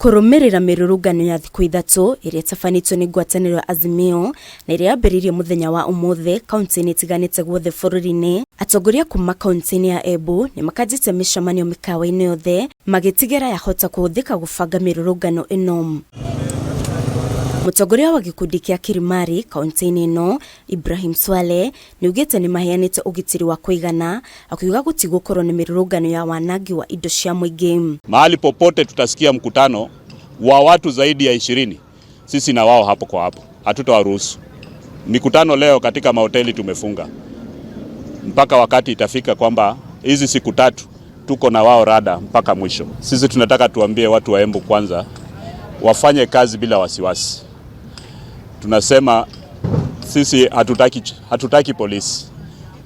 Kũrũmĩrĩra mĩrũrũngano ya thikũ 3 ĩrĩa ĩtabanĩtio nĩ ngwatanĩro ya Azimio na ĩrĩa yambĩrĩirie mũthenya wa ũmũthĩ kaunti-inĩ itiganĩte guothe bũrũri-inĩ, atongoria kuma kaunti-inĩ ya Embu nĩ makanjĩte mĩcemanio mĩkawa-inĩ yothe magĩtigĩra yahota kũhũthĩka gũbanga mĩrũrũngano ĩno. Mũtongoria wa gĩkundi kĩa Kirimari kaunti-inĩ ĩno Ibrahim Swale nĩaugĩte nĩmaheanĩte ũgitĩri wa kũigana, akiuga gũtigũkorwo nĩ mĩrũrũngano ya wanangi wa indo cia mũingĩ. Mahali popote tutasikia mkutano wa watu zaidi ya 20, sisi na wao hapo kwa hapo, hatutawaruhusu. Mikutano leo katika mahoteli tumefunga mpaka wakati itafika kwamba hizi siku 3 tuko na wao rada mpaka mwisho. Sisi tunataka tuambie watu wa Embu kwanza wafanye kazi bila wasiwasi. Tunasema sisi hatutaki polisi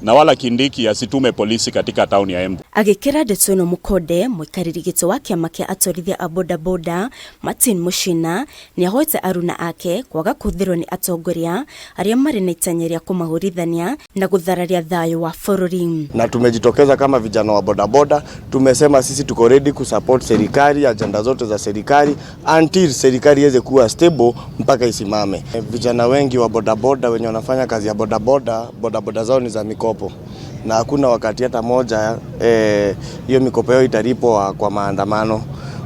na wala Kindiki asitume polisi katika tauni ya Embu. Agĩkĩra ndeto ĩno mũkonde, mũikarĩri gĩtĩ wa kĩama kĩa atwarithia a bodaboda Martin Muchina nĩahoete aruna ake kwaga kũhũthĩrwo nĩ atongoria arĩa marĩ na itanya rĩa kũmahũrithania na gũthararia thayũ wa bũrũri. Na tumejitokeza kama vijana wa bodaboda, tumesema sisi tuko ready kusupport serikali, agenda zote za serikali until serikali iweze kuwa stable mpaka isimame. Vijana wengi wa bodaboda wenye wanafanya kazi ya bodaboda, bodaboda zao ni za mikopo na hakuna wakati hata moja hiyo mikopo yao italipwa kwa maandamano.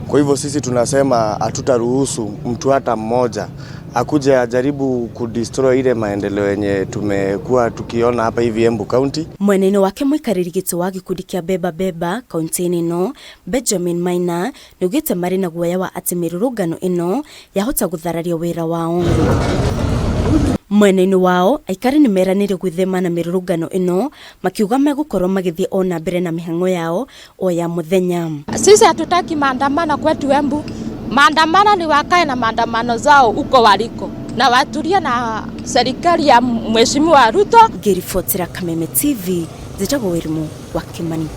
Kwa hivyo sisi tunasema hatutaruhusu mtu hata mmoja akuje ajaribu kudestroy ile maendeleo yenye tumekuwa tukiona hapa hivi Embu County. Mwenene wake mũikarĩri gĩtĩ wa gĩkundi kĩa Beba Beba kaunti-inĩ ĩno Benjamin Maina nĩaugĩte marĩ na guoya wa atĩ mĩrũrũngano ĩno yahota gũthararia wĩra wao. Mwena-inĩ wao aikari nĩ meranĩire gwĩthema na mĩrũrũngano ĩno makiuga megũkorwo magĩthiĩ o na mbere na mĩhang'o yao o ya mũthenya. Sisi hatutaki maandamano kwetu Embu. Maandamano ni wakae na maandamano zao huko waliko na watulie na serikali ya Mheshimiwa Ruto. Ngĩribotera Kameme TV, njĩtagwo Wĩrimũ wa Kimani.